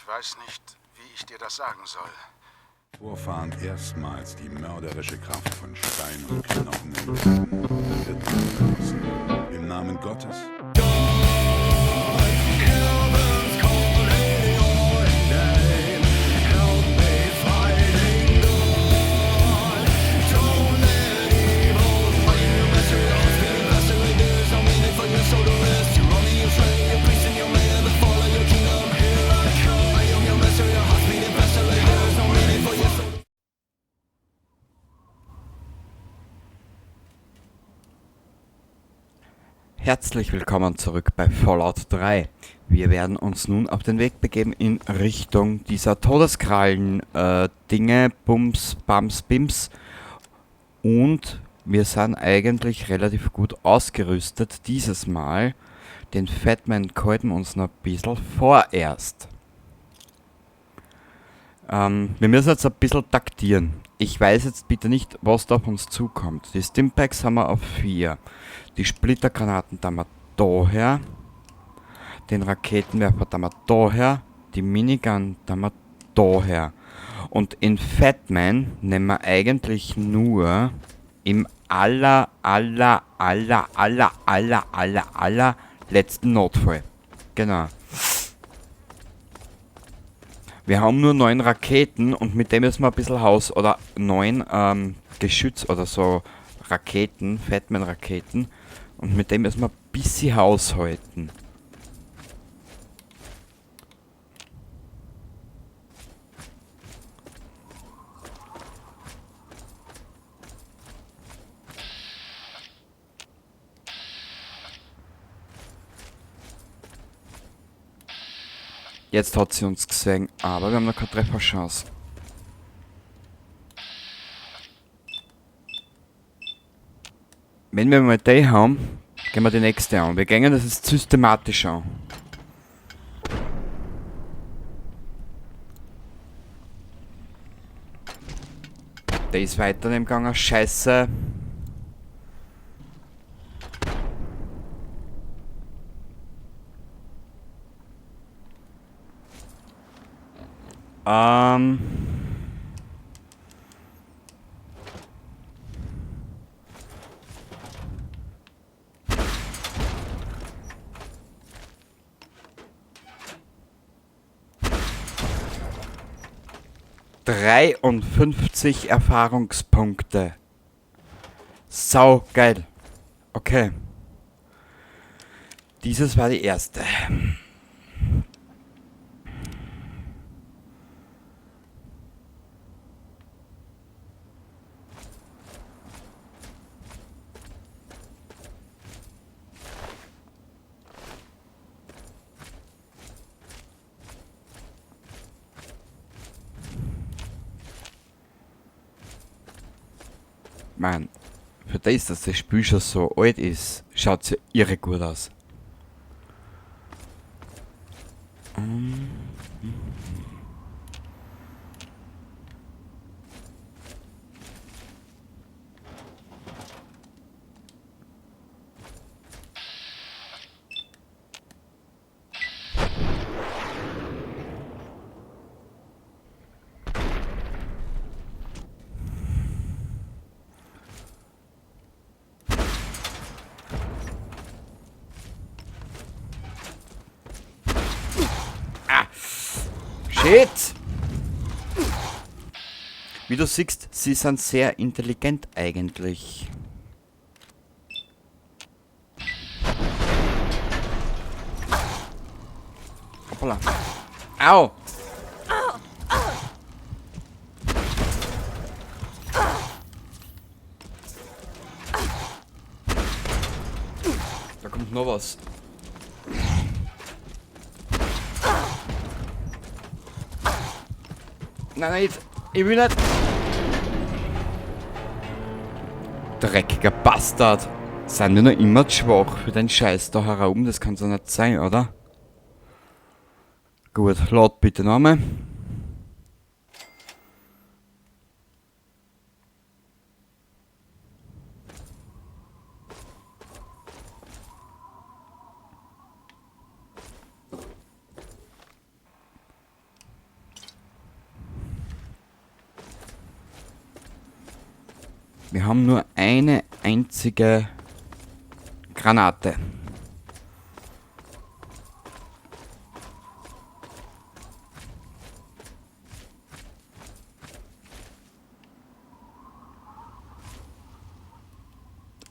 Ich weiß nicht, wie ich dir das sagen soll. Vorfahren erstmals die mörderische Kraft von Stein und Knochen entdeckten, wird verlassen. Im Namen Gottes. Herzlich willkommen zurück bei Fallout 3. Wir werden uns nun auf den Weg begeben in Richtung dieser Todeskrallen, Dinge, Bums, Bams, Bims. Und wir sind eigentlich relativ gut ausgerüstet dieses Mal. Den Fatman halten wir uns noch ein bisschen vorerst. Wir müssen jetzt ein bisschen taktieren. Ich weiß jetzt bitte nicht, was da auf uns zukommt. Die Stimpacks haben wir auf 4. Die Splittergranaten da haben wir daher. Den Raketenwerfer da haben wir daher. Die Minigun da haben wir daher. Und in Fatman nehmen wir eigentlich nur im aller, aller, aller, aller, aller, aller, aller letzten Notfall. Genau. Wir haben nur 9 Raketen und mit dem müssen wir ein bisschen Haus oder 9 Geschütz oder so Raketen, Fatman-Raketen. Und mit dem müssen wir ein bisschen haushalten. Jetzt hat sie uns gesehen, aber wir haben noch keine Trefferchance. Wenn wir mal die haben, gehen wir die nächste an. Wir gehen das jetzt systematisch an. Der ist weiter im Gang. Scheiße. 53 Erfahrungspunkte. Sau geil. Okay. Dieses war die erste. Mann, für das, dass das Spiel schon so alt ist, schaut's ja irre gut aus. Shit! Wie du siehst, sie sind sehr intelligent eigentlich. Hoppala. Au! Da kommt noch was. Nein, nein, jetzt. Ich will nicht. Dreckiger Bastard. Sind wir noch immer zu schwach für den Scheiß da herum? Das kann's doch nicht sein, oder? Gut, lad bitte nochmal. Wir haben nur eine einzige Granate.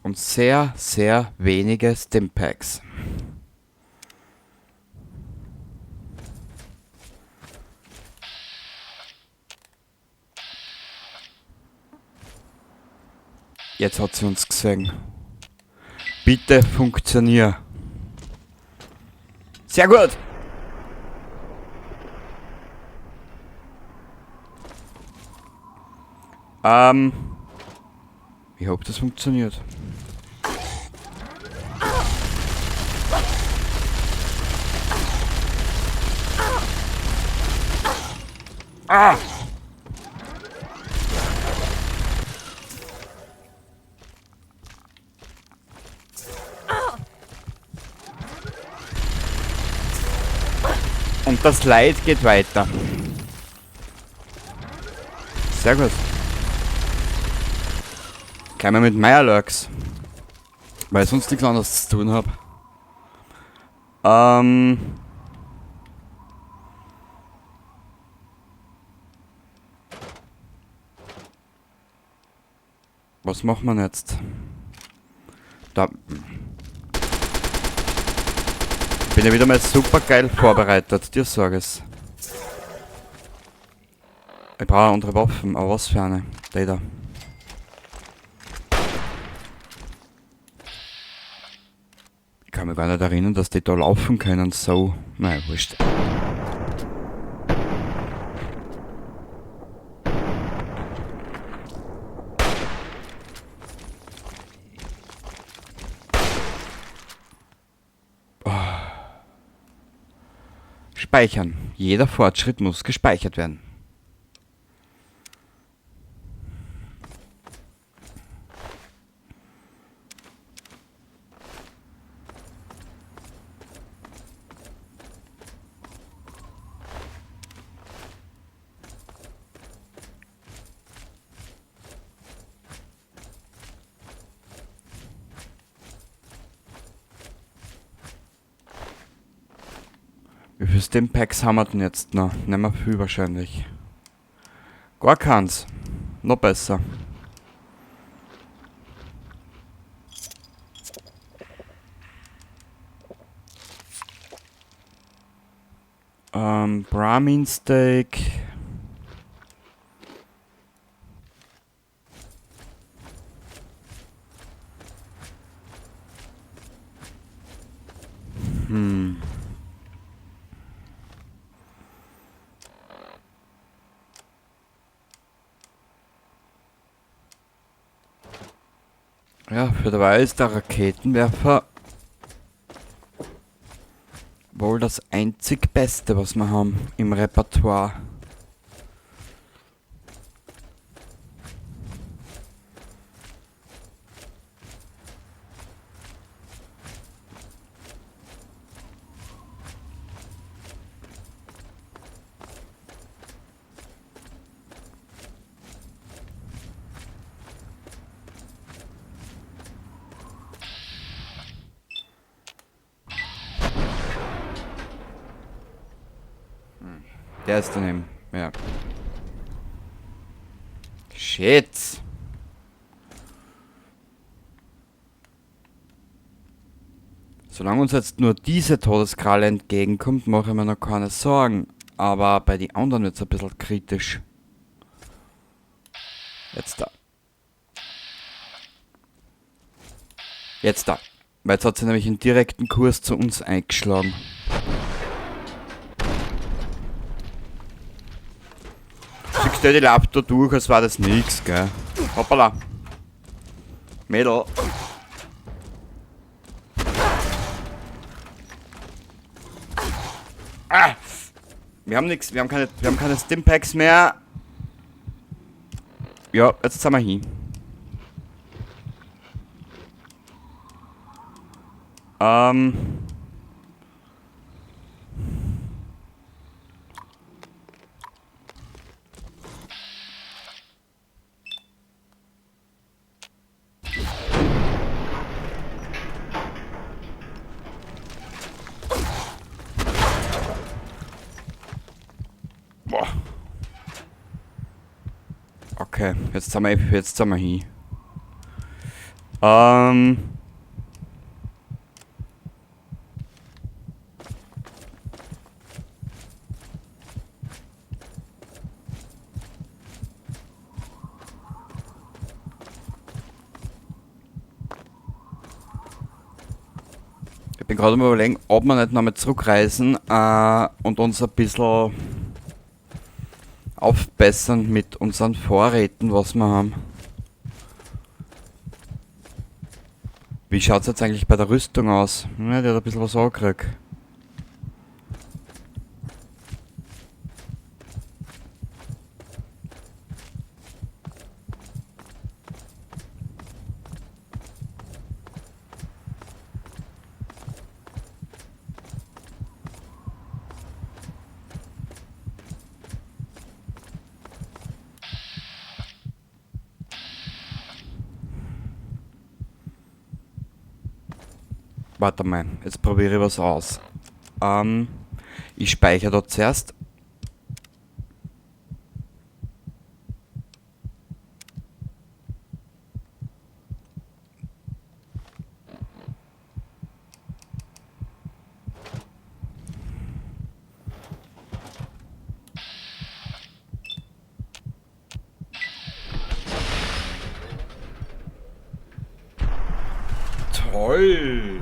Und sehr, sehr wenige Stimpacks. Jetzt hat sie uns gesehen. Bitte funktionier. Sehr gut. Ich hoffe, das funktioniert. Ah! Und das Leid geht weiter. Sehr gut. Gleich mal mit Mirelurks. Weil ich sonst nichts anderes zu tun hab. Was macht man jetzt? Da. Bin ja wieder mal super geil vorbereitet, dir sag es. Ich brauche andere Waffen, aber was für eine? Die da. Ich kann mich gar nicht erinnern, dass die da laufen können, so. Naja, wurscht. Speichern. Jeder Fortschritt muss gespeichert werden. Wie viele Stimpacks haben wir denn jetzt noch? Nicht mehr viel wahrscheinlich. Gar keins. Noch besser. Brahmin Steak. Ja, für dabei ist der Raketenwerfer wohl das einzig Beste, was wir haben im Repertoire. Der ist daneben, ja. Shit. Solange uns jetzt nur diese Todeskralle entgegenkommt, mache ich mir noch keine Sorgen. Aber bei den anderen wird's ein bisschen kritisch. Jetzt da. Jetzt da. Weil jetzt hat sie nämlich einen direkten Kurs zu uns eingeschlagen. Siehst du, die läuft da durch, als war das nix, gell? Hoppala. Mädel. Ah! Wir haben nix, wir haben keine Stimpacks mehr. Ja, jetzt sind wir hin. Okay, jetzt sind wir hin. Ich bin gerade am Überlegen, ob wir nicht nochmal zurückreisen und uns ein bisschen aufbessern mit unseren Vorräten, was wir haben. Wie schaut's jetzt eigentlich bei der Rüstung aus? Ja, die hat ein bisschen was angekriegt. Warte mal, jetzt probiere ich was aus. Ich speichere da zuerst. Toll!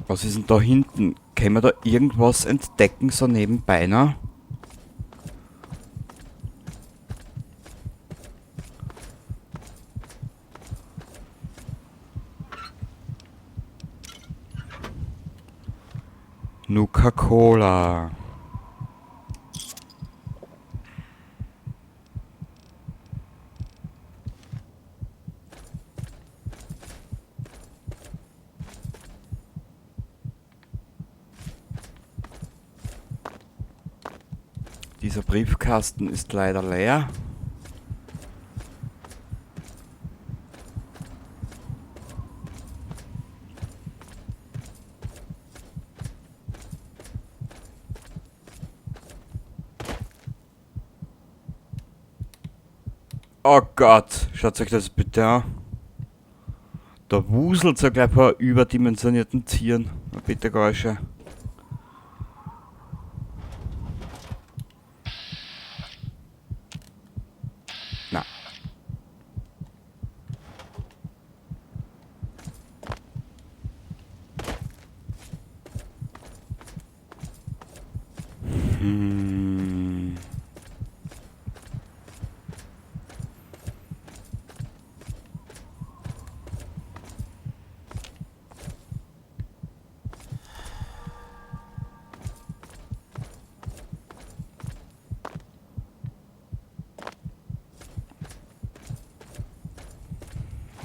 Was ist denn da hinten? Können wir da irgendwas entdecken, so nebenbei noch? Nuka-Cola. Dieser Briefkasten ist leider leer. Oh Gott, schaut euch das bitte an. Da wuselt's ja gleich vor überdimensionierten Tieren. Na bitte, Geräusche. Na.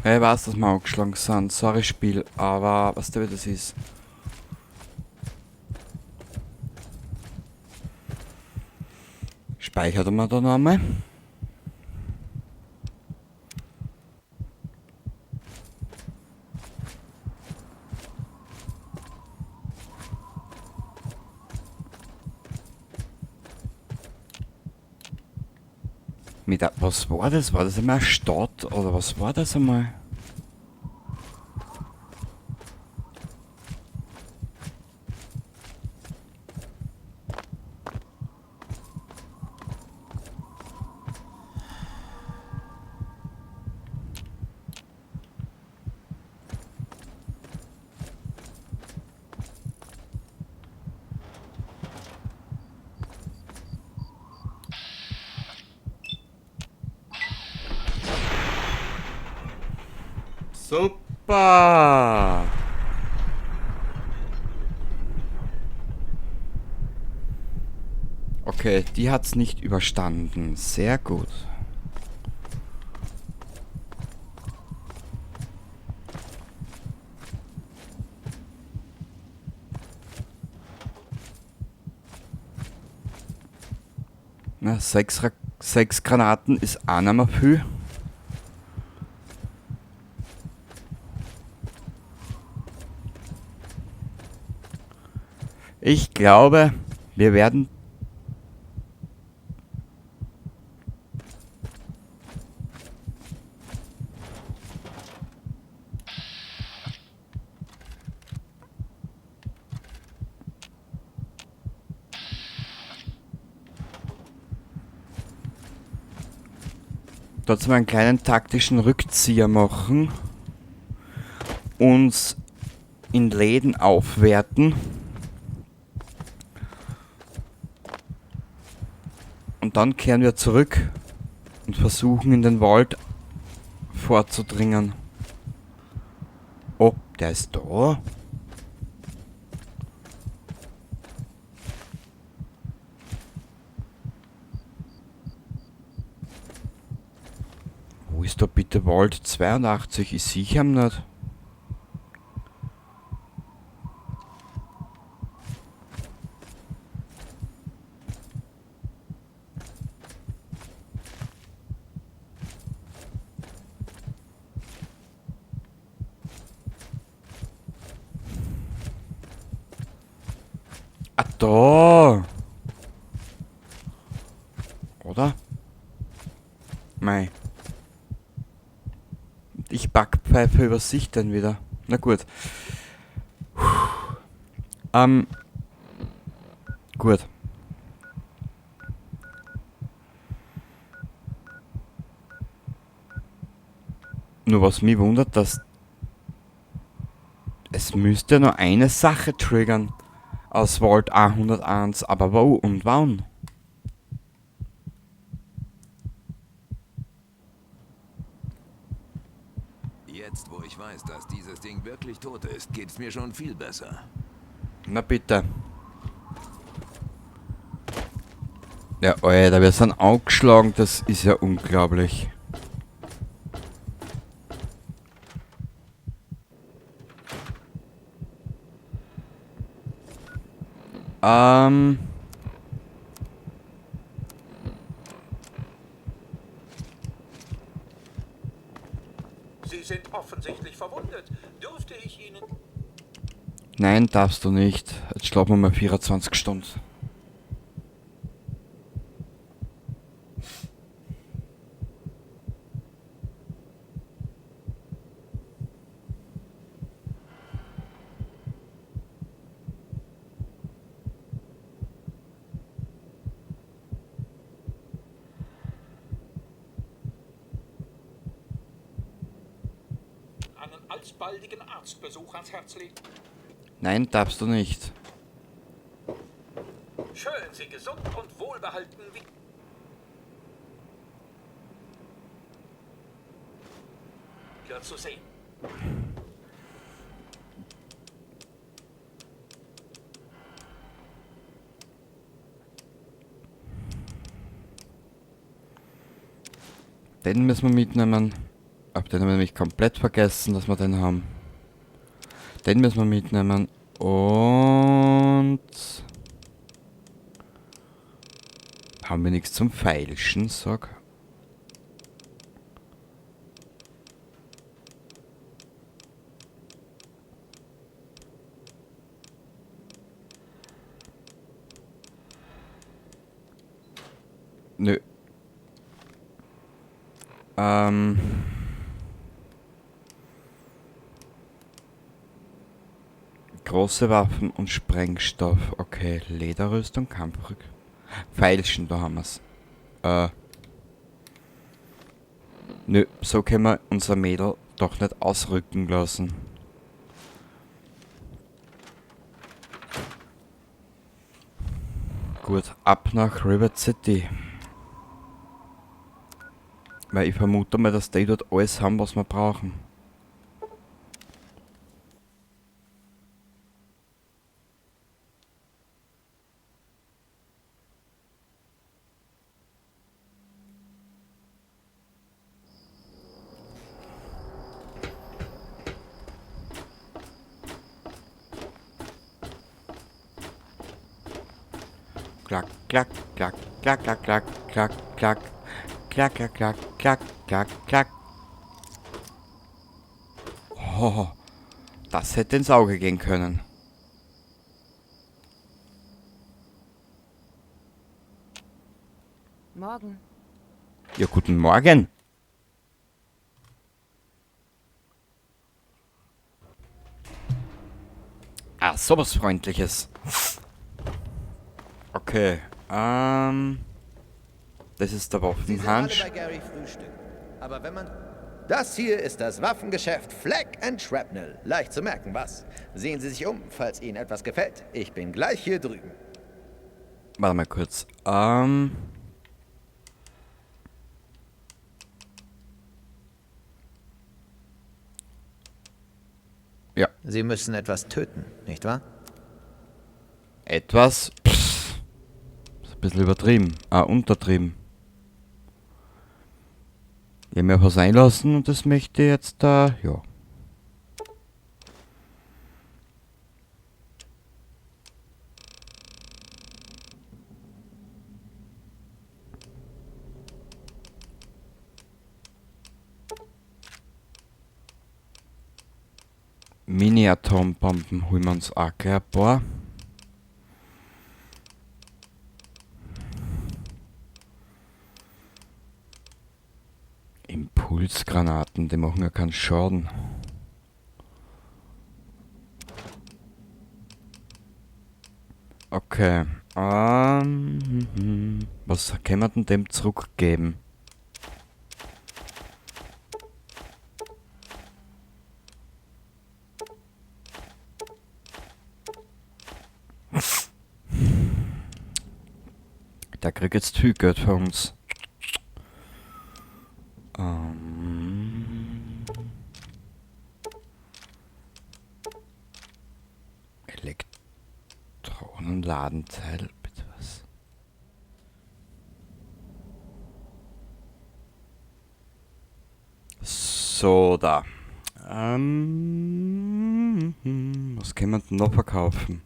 Ja, ich weiß, dass wir angeschlagen sind. Sorry, Spiel, aber weißt du, wie das ist? Speichert man da nochmal? Mit der, was war das? War das einmal eine Stadt oder was war das einmal? Super! Okay, die hat's nicht überstanden. Sehr gut. Na, 6 Granaten ist auch nicht mehr viel. Ich glaube, wir werden trotzdem einen kleinen taktischen Rückzieher machen, uns in Läden aufwerten und dann kehren wir zurück und versuchen, in den Wald vorzudringen. Oh, der ist da. Wo ist da bitte Vault 82? Ich sehe ihn nicht. Ah, da! Oder? Mei. Ich Backpfeife über sich dann wieder. Na gut. Puh. Gut. Nur was mich wundert, dass es müsste nur eine Sache triggern aus Vault 101, aber wo und wann? Jetzt, wo ich weiß, dass dieses Ding wirklich tot ist, geht's mir schon viel besser. Na bitte. Ja, Alter, wir sind angeschlagen, das ist ja unglaublich. Sie sind offensichtlich verwundet. Dürfte ich Ihnen... Nein, darfst du nicht. Jetzt schlafen wir mal 24 Stunden. Einen alsbaldigen Arztbesuch ans Herz legen. Nein, darfst du nicht. Schön, Sie gesund und wohlbehalten wieder zu sehen. Den müssen wir mitnehmen. Ab den haben wir nämlich komplett vergessen, dass wir den haben. Den müssen wir mitnehmen. Und haben wir nichts zum Feilschen, sag. Nö. Große Waffen und Sprengstoff. Okay, Lederrüstung, Kampfrück. Feilschen, da haben wir's. Nö, so können wir unser Mädel doch nicht ausrücken lassen. Gut, ab nach Rivet City. Weil ich vermute mal, dass die dort alles haben, was wir brauchen. Klack, klack, klack, Klack, klack, klack, klack, klack. Klack, klack, klack, klack, klack, klack. Oh, das hätte ins Auge gehen können. Morgen. Ja, guten Morgen. Ah, sowas Freundliches. Okay, das ist der Sie sind alle Waffenhansch. bei Gary frühstücken. Aber wenn man... Das hier ist das Waffengeschäft Fleck and Shrapnel. Leicht zu merken, was? Sehen Sie sich um, falls Ihnen etwas gefällt. Ich bin gleich hier drüben. Warte mal kurz. Ja. Sie müssen etwas töten, nicht wahr? Etwas? Pff, ist ein bisschen übertrieben. Ah, untertrieben. Ich hab mir auf was einlassen und das möchte ich jetzt da, ja. Mini-Atombomben holen wir uns auch gleich ein paar. Impulsgranaten, die machen ja keinen Schaden. Okay. Was können wir denn dem zurückgeben? Der kriegt jetzt viel Geld von uns. Elektronenladenteil, bitte was? So, da. Was kann man denn noch verkaufen?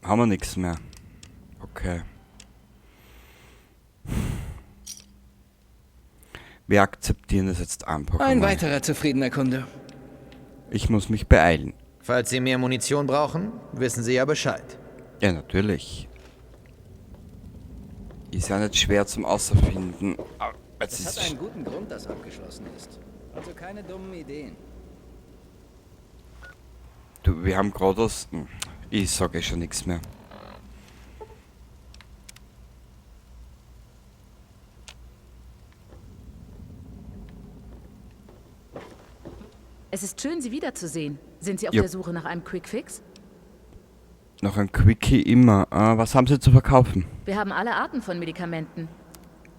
Haben wir nix mehr. Okay. Wir akzeptieren das jetzt einfach Ein einmal. weiterer zufriedener Kunde. Ich muss mich beeilen. Falls Sie mehr Munition brauchen, wissen Sie ja Bescheid. Ja, natürlich. Ist ja nicht schwer zum Außerfinden. Aber jetzt Es hat ist einen guten Grund, dass abgeschlossen ist. Also keine dummen Ideen. Du, wir haben gerade was... Ich sag eh schon nix mehr. Es ist schön, Sie wiederzusehen. Sind Sie auf Ja. der Suche nach einem Quick Fix? Noch ein Quickie immer. Was haben Sie zu verkaufen? Wir haben alle Arten von Medikamenten.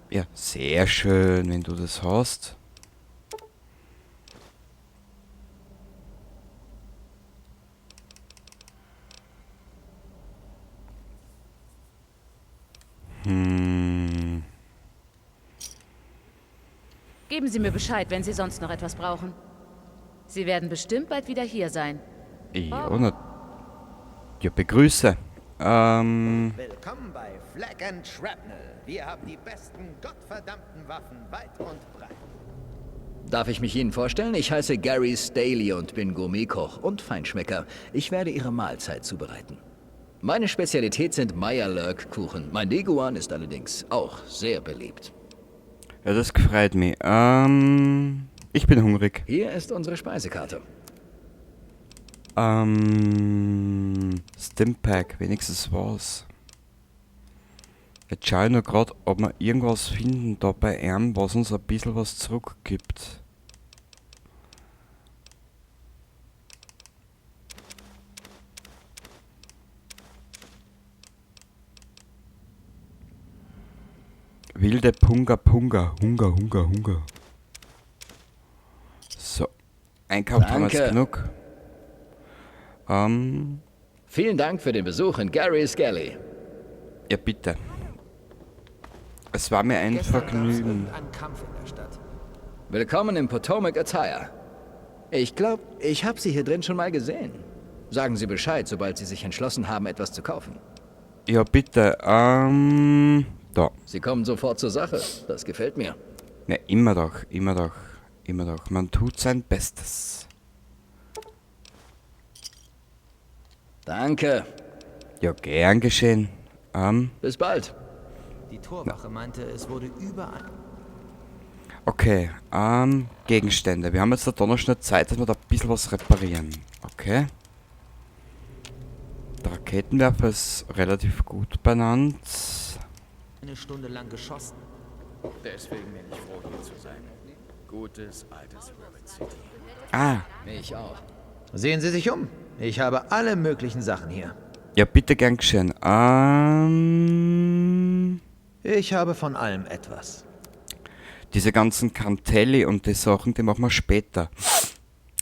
Ja, sehr schön, wenn du das hast. Geben Sie mir Bescheid, wenn Sie sonst noch etwas brauchen. Sie werden bestimmt bald wieder hier sein. Ja, na, ja, begrüße. Willkommen bei Fleck and Shrapnel. Wir haben die besten gottverdammten Waffen weit und breit. Darf ich mich Ihnen vorstellen? Ich heiße Gary Staley und bin Gourmetkoch und Feinschmecker. Ich werde Ihre Mahlzeit zubereiten. Meine Spezialität sind Meierlurk-Kuchen. Mein Leguan ist allerdings auch sehr beliebt. Ja, das gefreut mich. Ich bin hungrig. Hier ist unsere Speisekarte. Stimpack, wenigstens was. Jetzt schau ich nur grad, ob wir irgendwas finden da bei ihm, was uns ein bisschen was zurückgibt. Wilde Punga Punga, Hunger, Hunger, Hunger. So, einkauft haben wir jetzt Danke. genug. Vielen Dank für den Besuch in Gary's Galley. Ja, bitte. Es war mir ein Gestern gab's Vergnügen. irgendeinen Kampf in der Stadt. Willkommen im Potomac Attire. Ich glaube, ich habe Sie hier drin schon mal gesehen. Sagen Sie Bescheid, sobald Sie sich entschlossen haben, etwas zu kaufen. Ja, bitte. Da. Sie kommen sofort zur Sache. Das gefällt mir. Ja, immer doch, immer doch, immer doch. Man tut sein Bestes. Danke. Ja, gern geschehen. Bis bald. Die Torwache meinte, es wurde überall... Okay, Gegenstände. Wir haben jetzt da noch schnell Zeit, dass wir da ein bisschen was reparieren. Okay. Der Raketenwerfer ist relativ gut benannt. Eine Stunde lang geschossen. Deswegen bin ich froh, hier zu sein. Gutes, altes Rivet City. Ah. Ich auch. Sehen Sie sich um. Ich habe alle möglichen Sachen hier. Ja, bitte gern geschehen. Ich habe von allem etwas. Diese ganzen Cantelli und die Sachen, die machen wir später.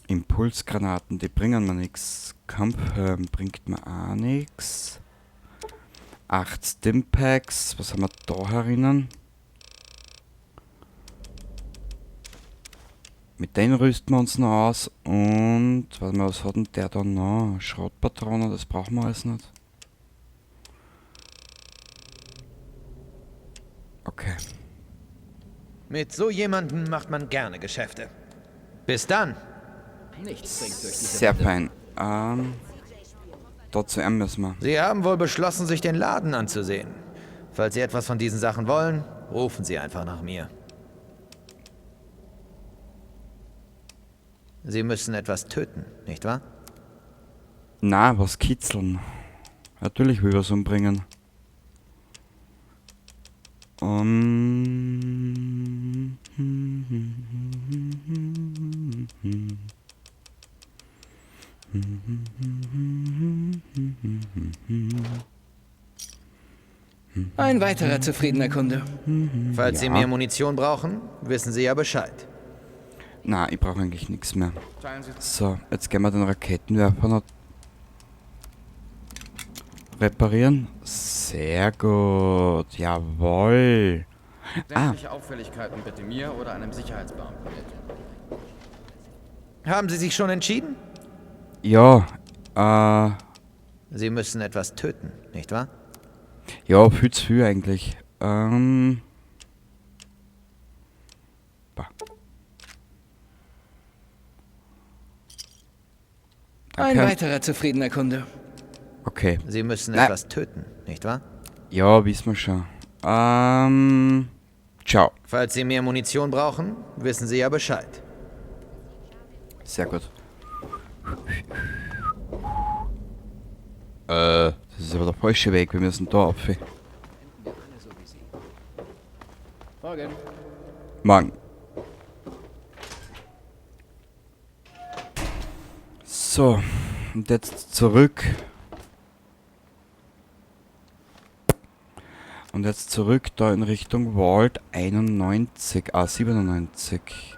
Impulsgranaten, die bringen mir nix. Kampfhelm bringt mir auch nix. 8 Stimpacks. Was haben wir da herinnen? Mit denen rüsten wir uns noch aus. Und, warte mal, was hat denn der da noch? Schrotpatrone, das brauchen wir alles nicht. Okay. Mit so jemandem macht man gerne Geschäfte. Bis dann. Nichts bringt durch diese Sehr Wände. fein. Da zu ihm müssen wir. Sie haben wohl beschlossen, sich den Laden anzusehen. Falls Sie etwas von diesen Sachen wollen, rufen Sie einfach nach mir. Sie müssen etwas töten, nicht wahr? Na, was kitzeln. Natürlich will ich was umbringen. Ein weiterer zufriedener Kunde. Falls Sie Ja. mehr Munition brauchen, wissen Sie ja Bescheid. Na, ich brauche eigentlich nichts mehr. So, jetzt gehen wir den Raketenwerfer noch reparieren. Sehr gut. Jawohl. Ah. Sämtliche Auffälligkeiten bitte mir oder einem Sicherheitsbeamten melden. Haben Sie sich schon entschieden? Ja. Sie müssen etwas töten, nicht wahr? Ja, viel zu viel eigentlich. Bah. Ein Danke. weiterer zufriedener Kunde. Okay. Sie müssen Nein. etwas töten, nicht wahr? Ja, wissen wir schon. Ciao. Falls Sie mehr Munition brauchen, wissen Sie ja Bescheid. Sehr gut. Das ist aber der falsche Weg. Wir müssen da auf. Morgen. Morgen. So, und jetzt zurück. Und jetzt zurück da in Richtung Vault 91, 97.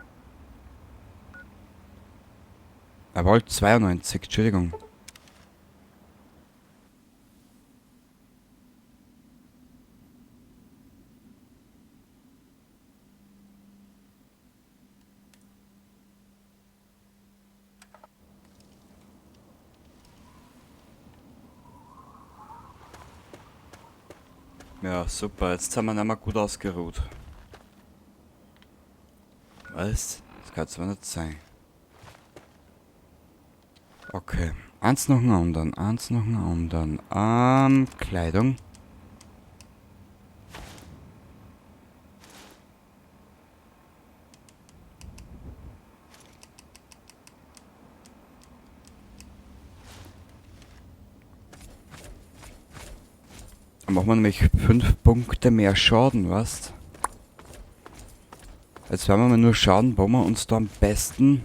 Vault 92, Entschuldigung. Ja, super. Jetzt sind wir nicht mehr gut ausgeruht. Was? Das kann zwar nicht sein. Okay. Eins nach dem anderen. Eins nach dem anderen. Kleidung. Dann machen wir nämlich 5 Punkte mehr Schaden, was? Jetzt werden wir mal nur schauen, wo wir uns da am besten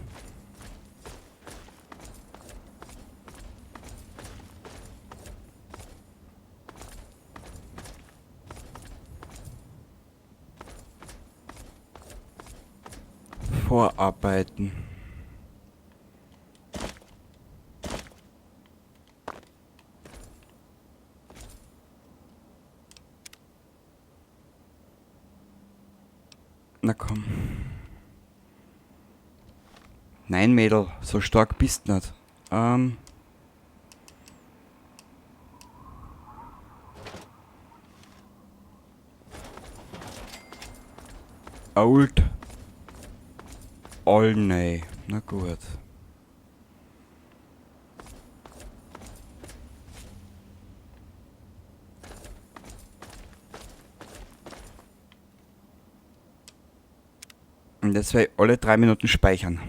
vorarbeiten. Na komm. Nein, Mädel, so stark bist nicht. Old Olney. Na gut. Und jetzt werde ich alle 3 Minuten speichern.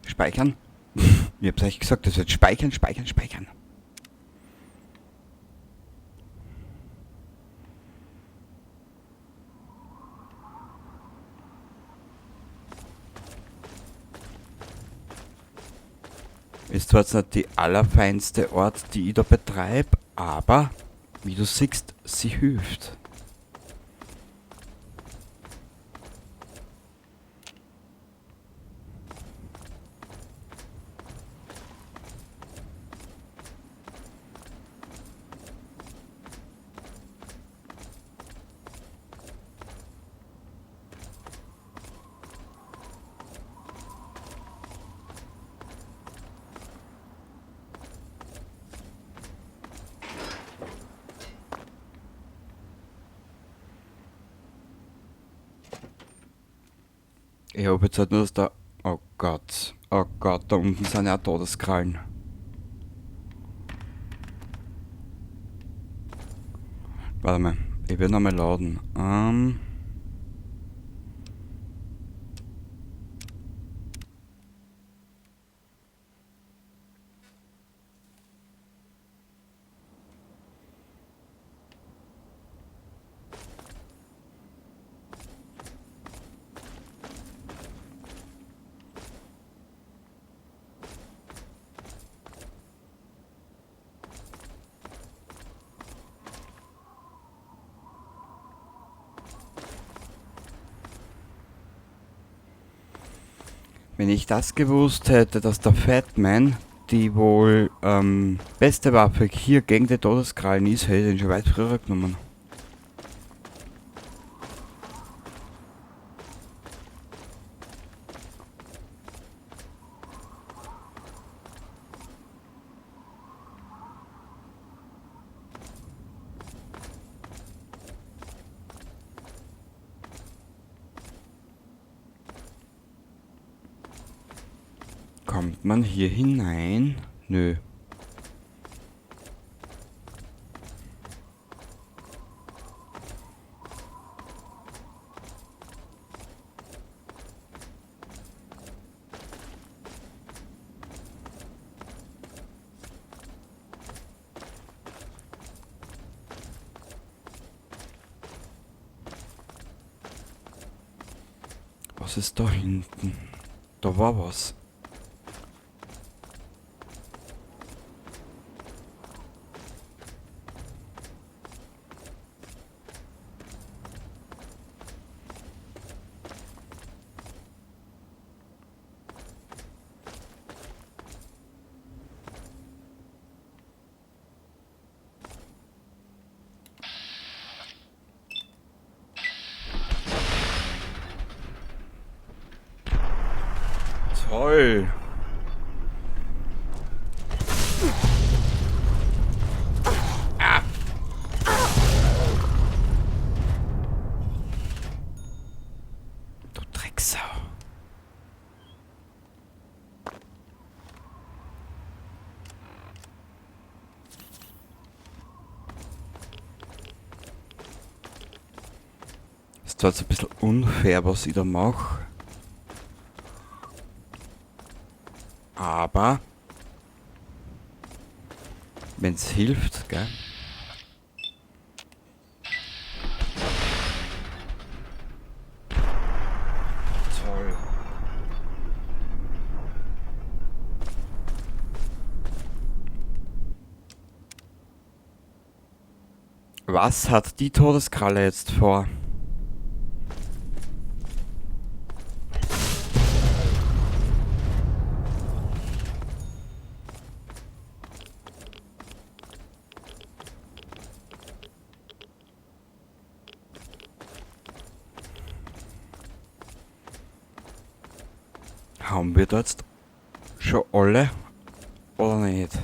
Speichern. Ich hab's euch gesagt, das wird speichern, speichern, speichern. Ist zwar jetzt nicht die allerfeinste Ort, die ich da betreib, aber, wie du siehst, sie hilft. Ich hab jetzt halt nur, dass da... Oh Gott. Oh Gott, da unten sind ja auch Todeskrallen. Warte mal, ich will nochmal laden. Wenn ich das gewusst hätte, dass der Fat Man die wohl beste Waffe hier gegen die Todeskrallen ist, hätte ich den schon weit früher genommen. Kommt man hier hinein? Nö. Was ist da hinten? Da war was. Toll. Ah. Du Drecksau. Ist zwar jetzt ein bisschen unfair, was ich da mach. Aber Wenn's hilft, gell? Toll. Was hat die Todeskralle jetzt vor? Haben wir da jetzt schon alle oder nicht?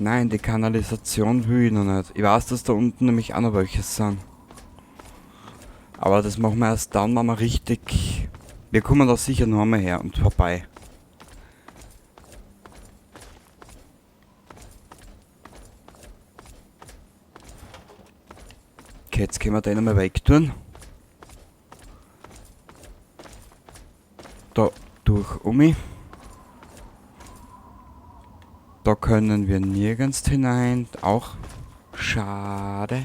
Nein, die Kanalisation will ich noch nicht. Ich weiß, dass da unten nämlich auch noch welche sind. Aber das machen wir erst dann, wenn wir richtig... Wir kommen da sicher noch einmal her und vorbei. Okay, jetzt können wir den einmal wegtun. Da durch um. Da können wir nirgends hinein. Auch schade.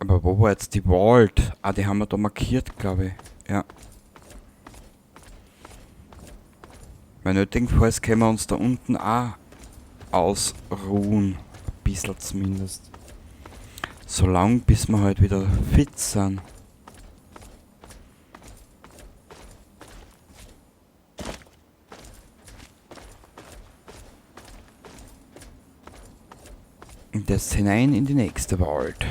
Aber wo war jetzt die Vault? Ah, die haben wir da markiert, glaube ich. Ja. Weil nötigenfalls können wir uns da unten auch ausruhen. Ein bisschen zumindest. Solange, bis wir halt wieder fit sind. Und jetzt hinein in die nächste Vault.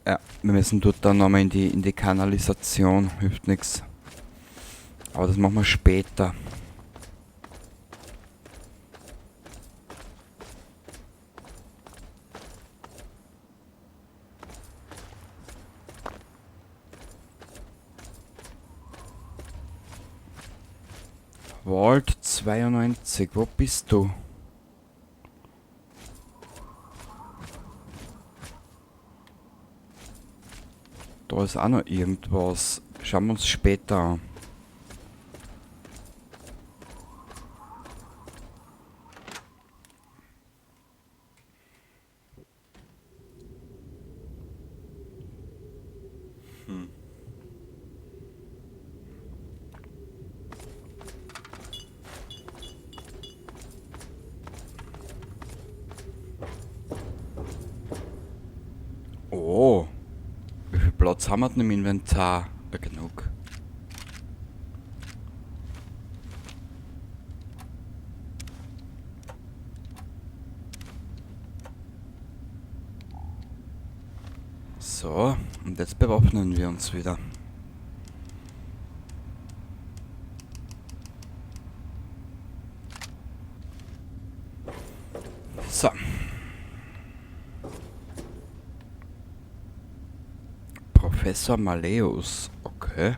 Ja, wir müssen dort dann nochmal in die Kanalisation, hilft nix. Aber das machen wir später. Vault 92, wo bist du? Da ist auch noch irgendwas. Schauen wir uns später an. Oh. Wie viel Platz haben wir denn im Inventar? Ja, genug. So, und jetzt bewaffnen wir uns wieder. So. Professor Maleus, okay.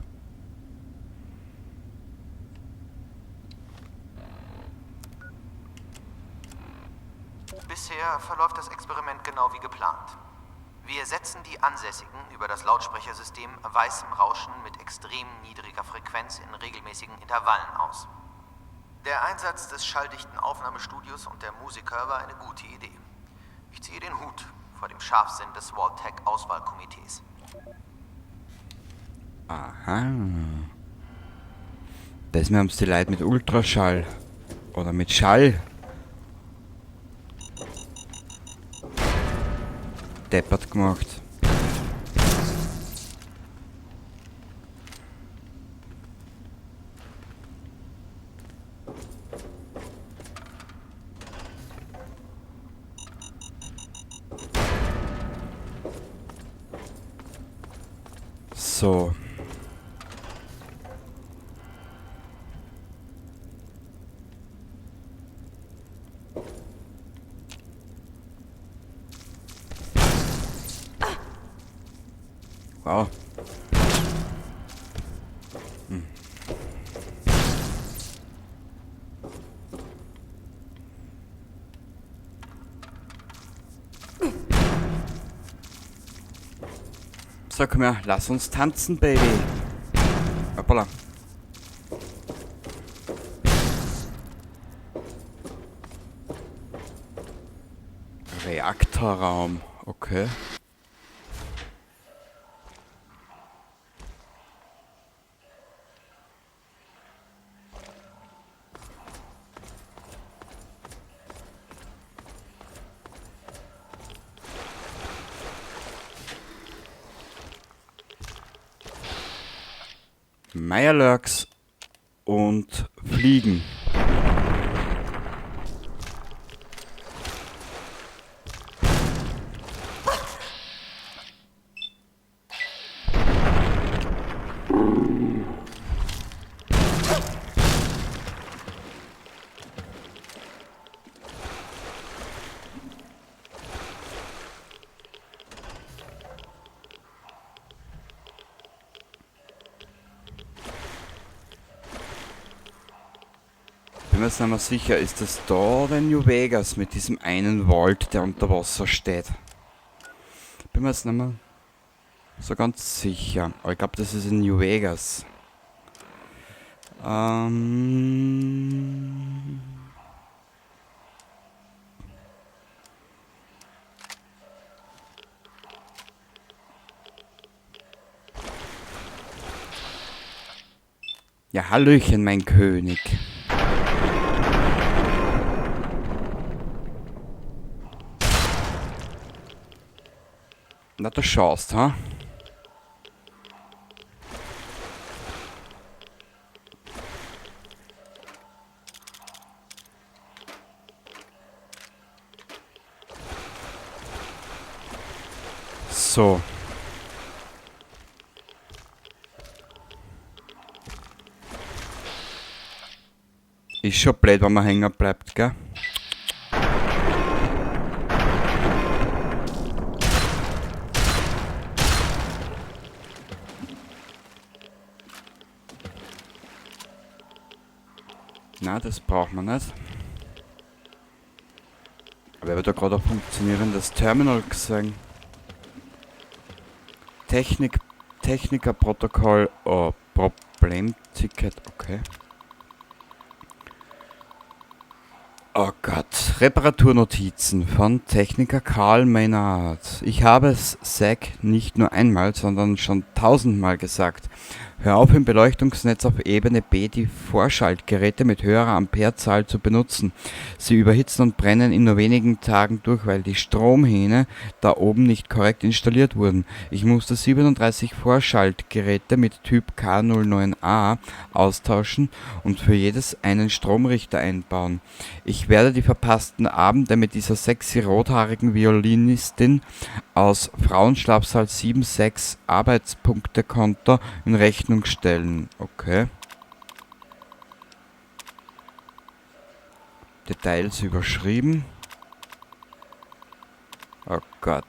Bisher verläuft das Experiment genau wie geplant. Wir setzen die Ansässigen über das Lautsprechersystem weißem Rauschen mit extrem niedriger Frequenz in regelmäßigen Intervallen aus. Der Einsatz des schalldichten Aufnahmestudios und der Musiker war eine gute Idee. Ich ziehe den Hut vor dem Scharfsinn des Vault-Tec-Auswahlkomitees. Aha. Das haben die Leute mit Ultraschall oder mit Schall deppert gemacht. So. Wow. So, komm her, lass uns tanzen, Baby. Hoppala. Reaktorraum, okay. Mirelurks und Fliegen. Bin mir jetzt nicht mehr sicher, ist das da oder in New Vegas mit diesem einen Vault, der unter Wasser steht? Bin mir jetzt nicht mehr so ganz sicher. Aber ich glaub, das ist in New Vegas. Ja, Hallöchen, mein König. Na, du schaust, ha? So. Ist schon blöd, wenn man hängen bleibt, gell? Na, das braucht man nicht. Aber ich habe da gerade ein funktionierendes Terminal gesehen. Technikerprotokoll, oh, Problemticket, okay. Oh Gott, Reparaturnotizen von Techniker Karl Maynard. Ich habe es Zack nicht nur einmal, sondern schon 1000-mal gesagt. Hör auf, im Beleuchtungsnetz auf Ebene B die Vorschaltgeräte mit höherer Amperezahl zu benutzen. Sie überhitzen und brennen in nur wenigen Tagen durch, weil die Stromhähne da oben nicht korrekt installiert wurden. Ich musste 37 Vorschaltgeräte mit Typ K09A austauschen und für jedes einen Stromrichter einbauen. Ich werde die verpassten Abende mit dieser sexy rothaarigen Violinistin aus Frauenschlafsaal 7,6 Arbeitspunktekonto in Rechnung stellen. Okay. Details überschrieben. Oh Gott.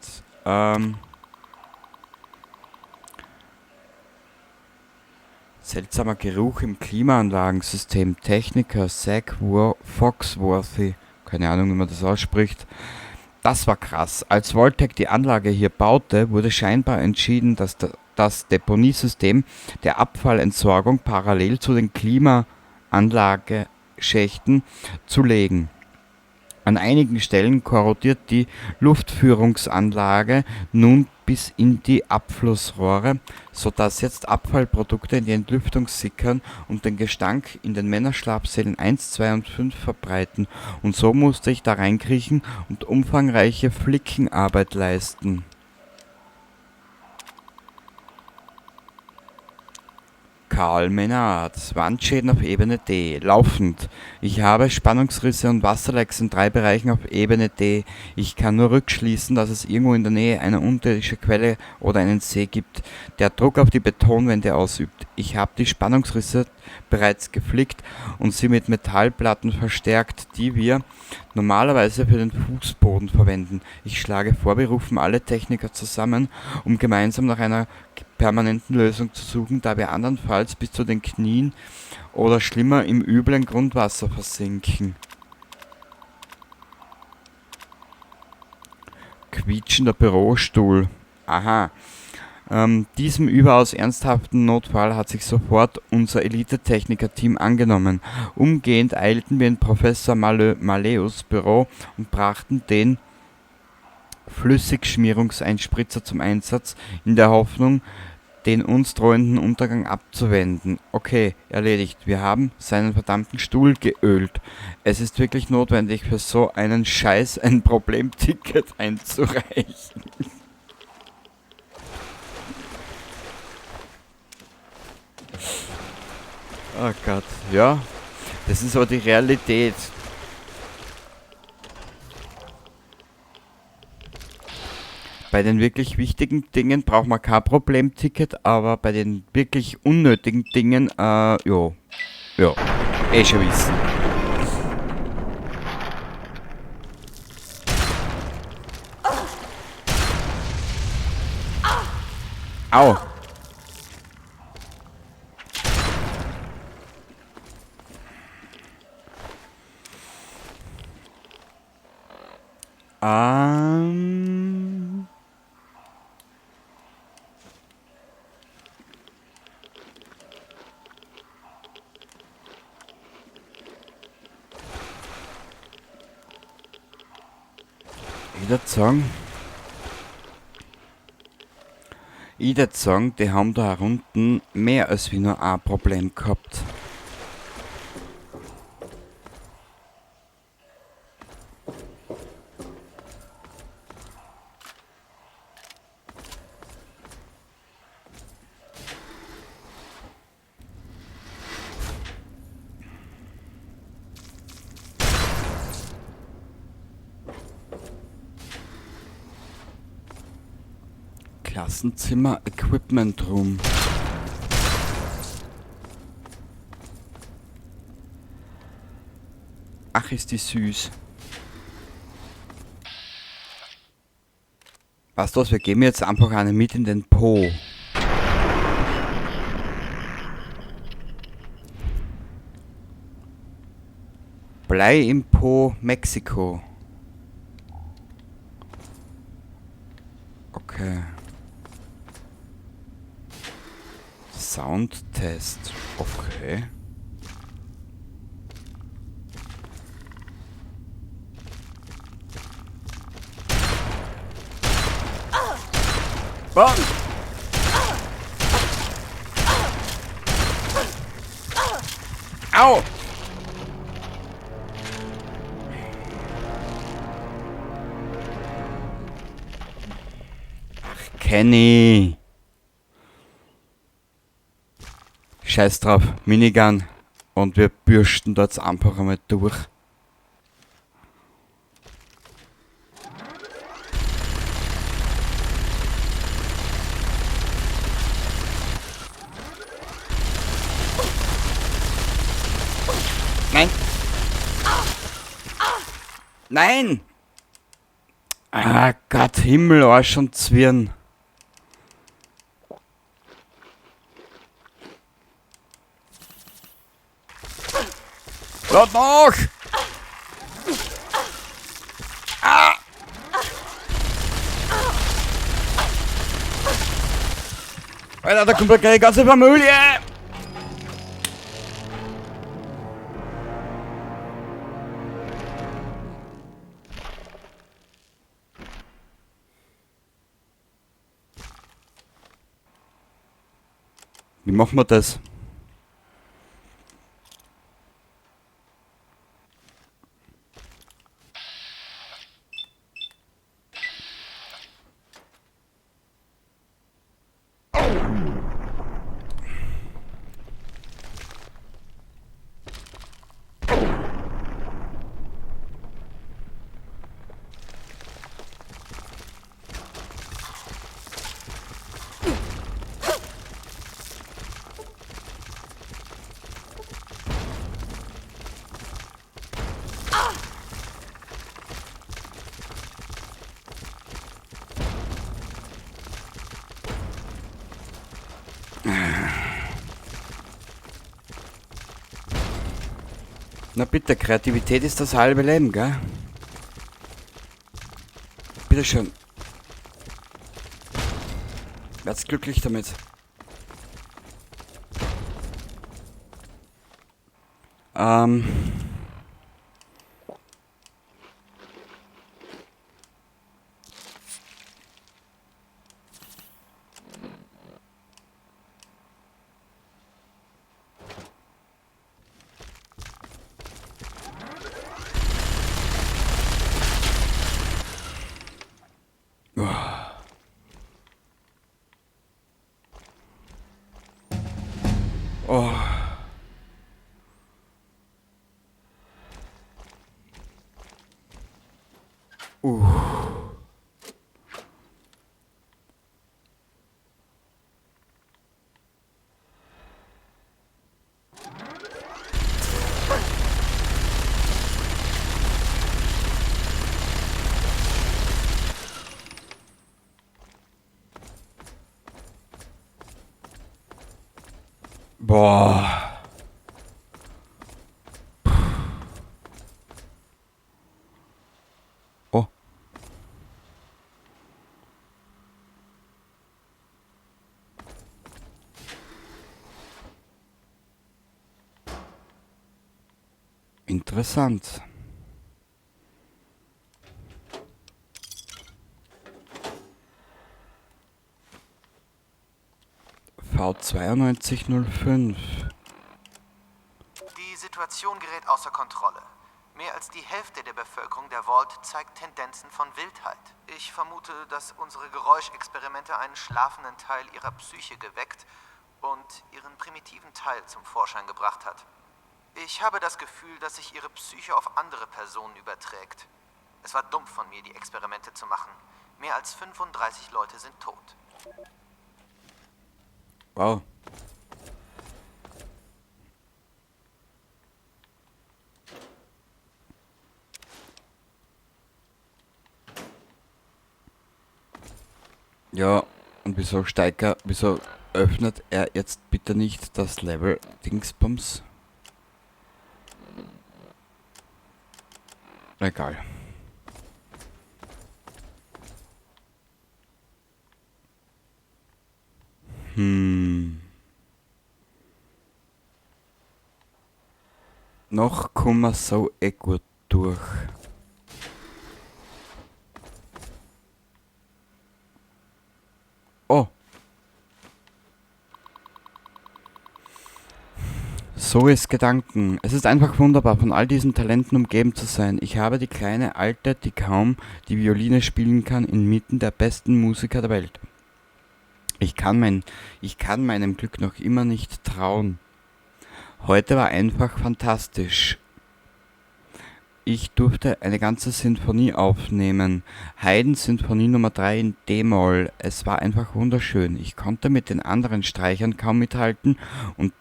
Seltsamer Geruch im Klimaanlagensystem. Techniker Zack Foxworthy. Keine Ahnung, wie man das ausspricht. Das war krass. Als Vault-Tec die Anlage hier baute, wurde scheinbar entschieden, dass das Deponiesystem der Abfallentsorgung parallel zu den Klimaanlageschächten zu legen. An einigen Stellen korrodiert die Luftführungsanlage nun bis in die Abflussrohre, sodass jetzt Abfallprodukte in die Entlüftung sickern und den Gestank in den Männerschlafsälen 1, 2 und 5 verbreiten. Und so musste ich da reinkriechen und umfangreiche Flickenarbeit leisten. Karl Menard. Wandschäden auf Ebene D. Laufend. Ich habe Spannungsrisse und Wasserlecks in 3 Bereichen auf Ebene D. Ich kann nur rückschließen, dass es irgendwo in der Nähe eine unterirdische Quelle oder einen See gibt, der Druck auf die Betonwände ausübt. Ich habe die Spannungsrisse bereits geflickt und sie mit Metallplatten verstärkt, die wir normalerweise für den Fußboden verwenden. Ich schlage vor, wir rufen alle Techniker zusammen, um gemeinsam nach einer permanenten Lösung zu suchen, da wir andernfalls bis zu den Knien oder schlimmer im üblen Grundwasser versinken. Quietschender Bürostuhl. Aha. Diesem überaus ernsthaften Notfall hat sich sofort unser Elite-Techniker-Team angenommen. Umgehend eilten wir in Professor Maleus Büro und brachten den Flüssigschmierungseinspritzer zum Einsatz, in der Hoffnung, den uns drohenden Untergang abzuwenden. Okay, erledigt. Wir haben seinen verdammten Stuhl geölt. Es ist wirklich notwendig, für so einen Scheiß ein Problemticket einzureichen. Oh Gott, ja. Das ist aber die Realität. Bei den wirklich wichtigen Dingen braucht man kein Problemticket, aber bei den wirklich unnötigen Dingen, jo. Ja, eh schon wissen. Au! Ich würd sagen, die haben da unten mehr als wie nur ein Problem gehabt. Klassenzimmer, Equipment Room. Ach, ist die süß. Weißt du was, wir geben jetzt einfach eine mit in den Po. Blei im Po, Mexiko. Okay. Soundtest. Okay. Bam! Au! Ach, Kenny! Scheiß drauf, Minigun. Und wir bürsten dort einfach einmal durch. Nein! Nein! Ah Gott, Himmel, Arsch und Zwirn. Lad nach! Ah! Alter, da kommt ja gleich die ganze Familie! Wie machen wir das? Na bitte, Kreativität ist das halbe Leben, gell? Bitteschön. Werd's glücklich damit. Oh. Boah. Oh. Interessant. V9205. Die Situation gerät außer Kontrolle. Mehr als die Hälfte der Bevölkerung der Vault zeigt Tendenzen von Wildheit. Ich vermute, dass unsere Geräuschexperimente einen schlafenden Teil ihrer Psyche geweckt und ihren primitiven Teil zum Vorschein gebracht hat. Ich habe das Gefühl, dass sich ihre Psyche auf andere Personen überträgt. Es war dumm von mir, die Experimente zu machen. Mehr als 35 Leute sind tot. Wow. Ja, und wieso Steiger, wieso öffnet er jetzt bitte nicht das Level Dingsbums? Egal. Noch kommen wir so eh gut durch. Oh. So ist Gedanken. Es ist einfach wunderbar, von all diesen Talenten umgeben zu sein. Ich habe die kleine Alte, die kaum die Violine spielen kann, inmitten der besten Musiker der Welt. Ich kann meinem Glück noch immer nicht trauen. Heute war einfach fantastisch. Ich durfte eine ganze Sinfonie aufnehmen. Haydn Sinfonie Nummer 3 in D-Moll. Es war einfach wunderschön. Ich konnte mit den anderen Streichern kaum mithalten und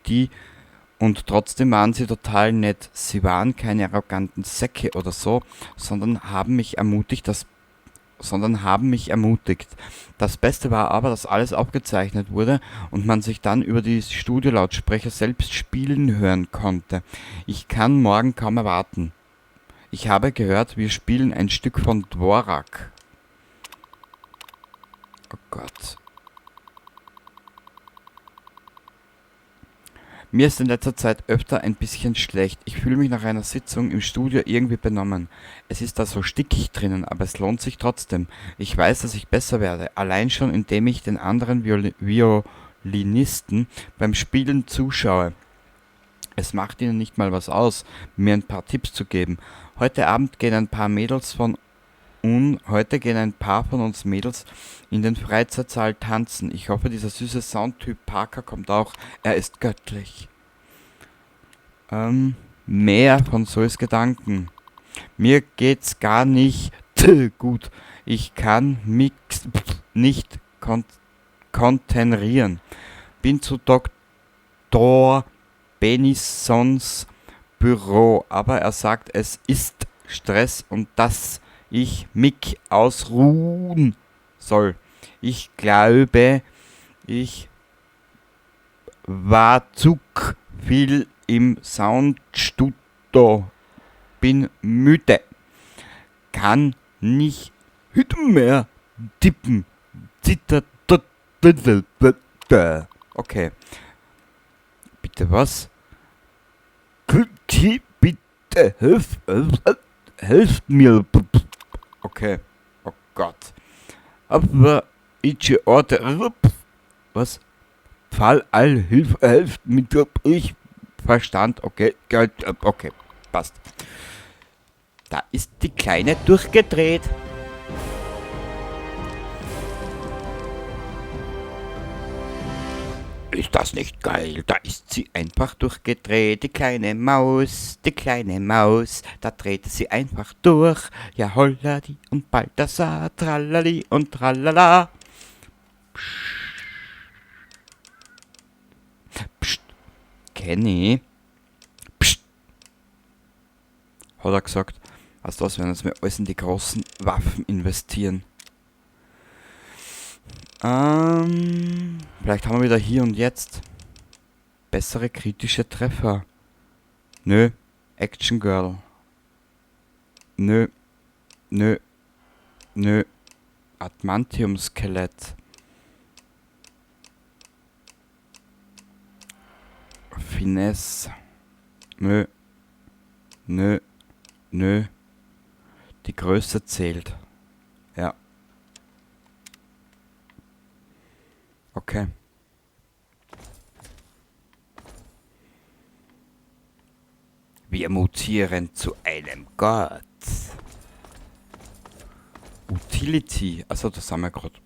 trotzdem waren sie total nett. Sie waren keine arroganten Säcke oder so, sondern haben mich ermutigt, Das Beste war aber, dass alles aufgezeichnet wurde und man sich dann über die Studiolautsprecher selbst spielen hören konnte. Ich kann morgen kaum erwarten. Ich habe gehört, wir spielen ein Stück von Dvorak. Oh Gott. Mir ist in letzter Zeit öfter ein bisschen schlecht. Ich fühle mich nach einer Sitzung im Studio irgendwie benommen. Es ist da so stickig drinnen, aber es lohnt sich trotzdem. Ich weiß, dass ich besser werde. Allein schon, indem ich den anderen Violinisten beim Spielen zuschaue. Es macht ihnen nicht mal was aus, mir ein paar Tipps zu geben. Heute Abend gehen ein paar von uns Mädels in den Freizeitsaal tanzen. Ich hoffe, dieser süße Soundtyp Parker kommt auch. Er ist göttlich. Mehr von Zoes Gedanken. Mir geht's gar nicht gut. Ich kann mich nicht konzentrieren. Bin zu Dr. Benisons Büro, aber er sagt, es ist Stress und dass ich mich ausruhen soll. Ich glaube, ich war zu viel im Soundstudio. Da. Bin müde. Kann nicht mehr tippen. Zitter. Okay. Bitte was? Bitte helft mir. Okay. Oh Gott. Aber ich Orte. Was? Fall all Hilfe helft mir. Ich Verstand. Okay. Okay. Passt. Da ist die Kleine durchgedreht. Ist das nicht geil? Da ist sie einfach durchgedreht. Die kleine Maus, die kleine Maus. Da drehte sie einfach durch. Ja, holladi und Balthasar, tralali und tralala. Psst. Psst. Kenny. Psst. Hat er gesagt. Also das werden jetzt wir alles in die großen Waffen investieren. Vielleicht haben wir wieder hier und jetzt bessere kritische Treffer. Nö. Action Girl. Nö. Nö. Nö. Adamantium-Skelett. Finesse. Nö. Nö. Nö. Die Größe zählt. Ja. Okay. Wir mutieren zu einem Gott. Utility. Also das haben wir gerade.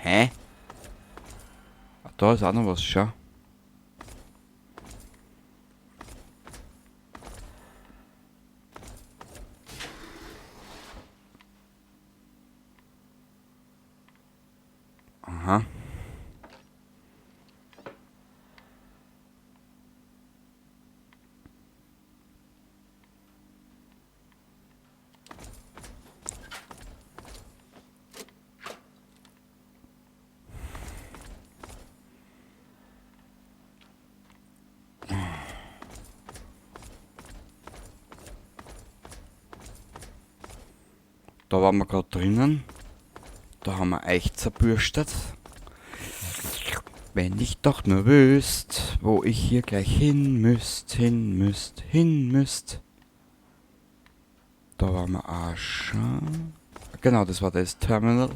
Hä? Ah, da ist auch noch was, schau. Aha. Da waren wir gerade drinnen. Da haben wir euch zerbürstet. Wenn ich doch nur wüsst, wo ich hier gleich hin müsst, hin müsst, hin müsst. Da waren wir auch schon. Genau, das war das Terminal.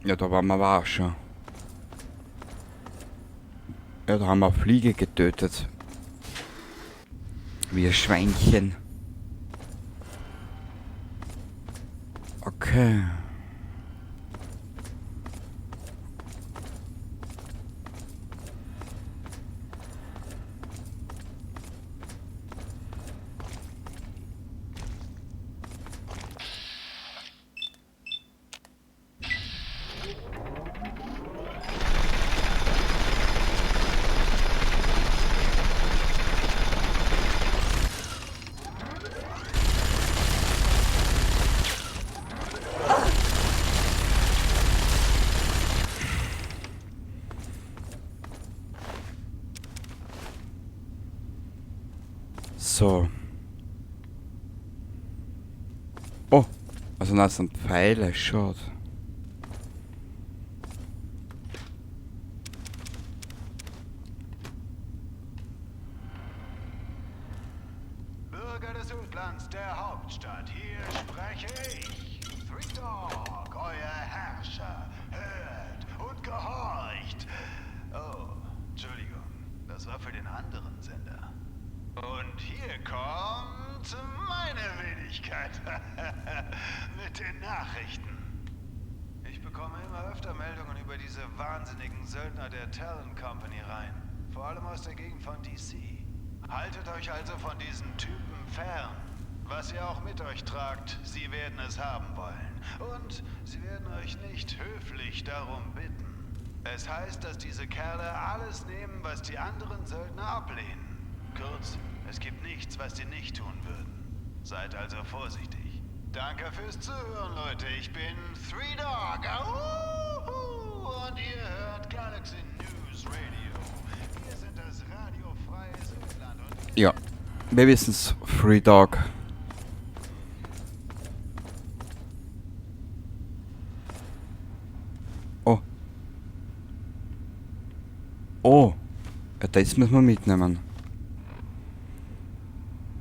Ja, da waren wir aber auch schon. Ja, da haben wir Fliege getötet. Wir Schweinchen. Okay. So. Oh, also das sind Pfeile, schaut. Bürger des Ödlands, der Hauptstadt, hier spreche ich. Three Dog, euer Herrscher, hört und gehorcht. Oh, Entschuldigung, das war für den anderen Sender. Und hier kommt meine Wenigkeit mit den Nachrichten. Ich bekomme immer öfter Meldungen über diese wahnsinnigen Söldner der Talon Company rein. Vor allem aus der Gegend von DC. Haltet euch also von diesen Typen fern. Was ihr auch mit euch tragt, sie werden es haben wollen. Und sie werden euch nicht höflich darum bitten. Es heißt, dass diese Kerle alles nehmen, was die anderen Söldner ablehnen. Kurz, es gibt nichts, was sie nicht tun würden. Seid also vorsichtig. Danke fürs Zuhören, Leute. Ich bin Three Dog. Auhu! Und ihr hört Galaxy News Radio. Wir sind das radiofreie Südland und Ja, wir wissen's, Three Dog. Oh. Oh. Ja, das müssen wir mitnehmen.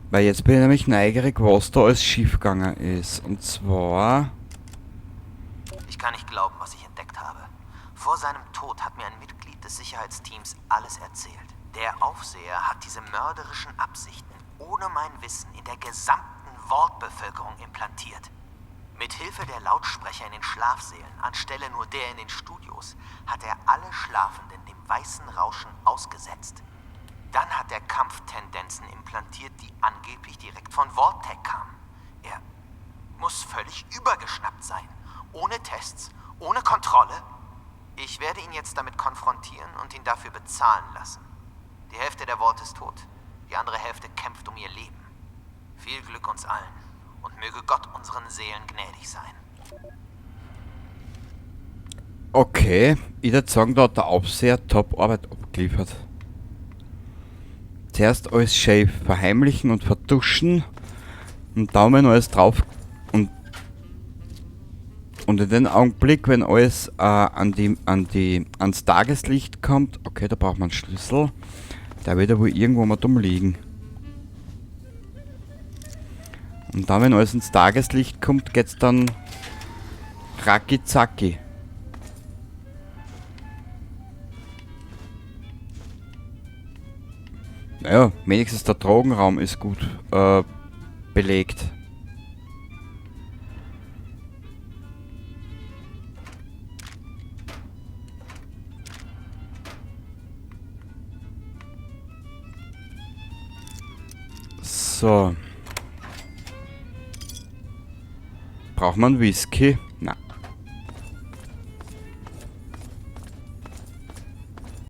Weil jetzt bin ich nämlich neugierig, was da alles schiefgegangen ist. Und zwar... Ich kann nicht glauben, was ich entdeckt habe. Vor seinem Tod hat mir ein Mitglied des Sicherheitsteams alles erzählt. Der Aufseher hat diese mörderischen Absichten ohne mein Wissen in der gesamten Wortbevölkerung implantiert. Mit Hilfe der Lautsprecher in den Schlafsälen, anstelle nur der in den Studios, hat er alle Schlafenden dem weißen Rauschen ausgesetzt. Dann hat er Kampftendenzen implantiert, die angeblich direkt von Vault-Tec kamen. Er muss völlig übergeschnappt sein. Ohne Tests, ohne Kontrolle. Ich werde ihn jetzt damit konfrontieren und ihn dafür bezahlen lassen. Die Hälfte der Vault ist tot. Die andere Hälfte kämpft um ihr Leben. Viel Glück uns allen und möge Gott unseren Seelen gnädig sein. Okay, ich würde sagen, da hat der Aufseher Top-Arbeit abgeliefert. Zuerst alles schön verheimlichen und vertuschen und Daumen alles drauf und in dem Augenblick, wenn alles ans Tageslicht kommt, okay, da braucht man einen Schlüssel, der wird ja wohl irgendwo mal dumm liegen. Und dann, wenn alles ins Tageslicht kommt, geht's dann racki-zacki. Naja, wenigstens der Drogenraum ist gut belegt. So. Braucht man Whisky? Na.